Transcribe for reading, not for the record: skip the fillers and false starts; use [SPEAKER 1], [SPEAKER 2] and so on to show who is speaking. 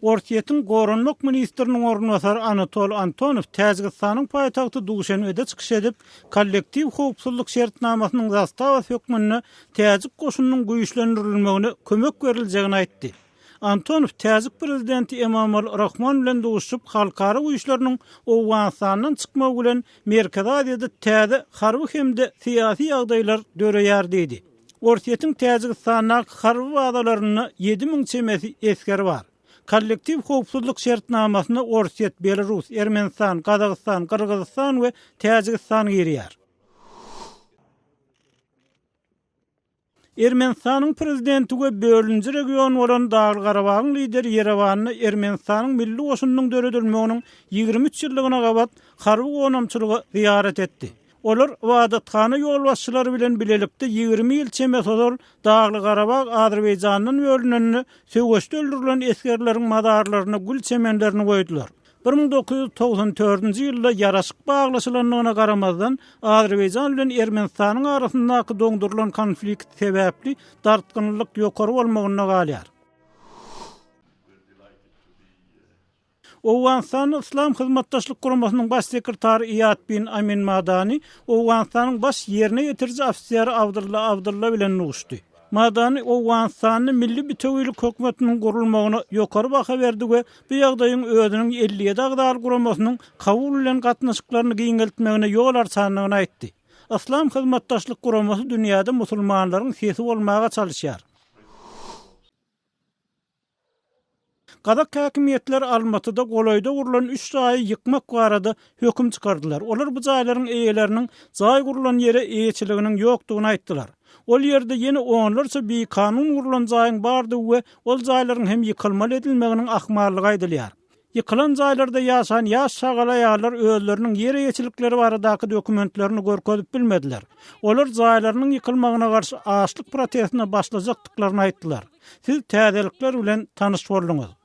[SPEAKER 1] Orsýetiň goranmak ministriniň orunbasary Anatol Antonow Täjigistanyň paýtagty Duşenbede çykyş edip, Kollektiw howpsuzlyk şertnamasynyň zastawasy hökmünde täjik goşunynyň güýçlendirilmegine kömek beriljegini aýtdy. Antonow täjik prezidenti Emomali Rahmon bilen duşuşyp, halkara güýçleriniň Owganystandan çykmagy bilen Merkezi Aziýada täze harby hem-de syýasy ýagdaýlar döreýär diýdi. Orsýetiň Täjigistandaky harby bazalarynda 7000 çemesi esger bar. Kollektiw howpsuzlyk şertnamasyna Orsýet, Belarus, Ermenistan, Gazagystan, Gyrgyzystan we Täjigistan girýär. Ermenistanyň prezidenti we bölüniji region bolan Dagly-Garabagyň lideri Ýerewanda Ermenistanyň milli goşunynyň döredilmeginiň 23 ýyllygyna gabat harby gonamçylyga zyýarat etdi. Olar ybadathana ýolbaşçylary bilen bilelikde 20 ýyl çemesi ozal Dagly-Garabag Azerbaýjandan bölünende söweşde öldürilen esgerleriň mazarlaryna gül çemenlerini goýdular. 1994-nji ýylda ýaraşyk baglaşylandygyna garamazdan, Azerbaýjan bilen Ermenistanyň arasyndaky doňdurylan konflikt sebäpli dartgynlylyk ýokary bolmagynda galýar. Owganystanda Yslam Hyzmatdaşlyk Guramasynyň Baş sekretary Iýad bin Amin Madani Owganystanyň baş ýerine ýetiriji ofiseri Abdylla Abdylla bilen duşdy. Madani Owganystanda milli bitewilik hökümetiniň gurulmagyna ýokary baha berdi we bu ýagdaýyň özüniň 57 agzaly guramasynyň Kabul bilen gatnaşyklaryny giňeltmegine ýol arçandygyny aýtdy. Yslam Hyzmatdaşlyk Guramasy dünýäde musulmanlaryň sesi bolmaga çalyşýar. Gazak häkimiýetleri Almatyda golaýda gurlan üç jaýy ýykmak barada höküm çykardylar. Olar bu jaýlaryň eýeleriniň jaý gurlan ýere eýeçiliginiň ýokdugyny aýtdylar. Ol ýerde ýene onlarça bikanun gurlan jaýyň bardygy we ol jaýlaryň hem ýykylmaly edilmeginiň ahmallygy aýdylýar. Ýykylan jaýlarda ýaşan ýaş çagaly aýallar özleriniň ýer eýeçilikleri baradaky dokumentlerini görkezip bilmediler. Olar jaýlarynyň ýykylmagyna garşy açlyk protestine başlajakdyklaryny aýtdylar. Siz täzelikler bilen tanyş bolduňyz.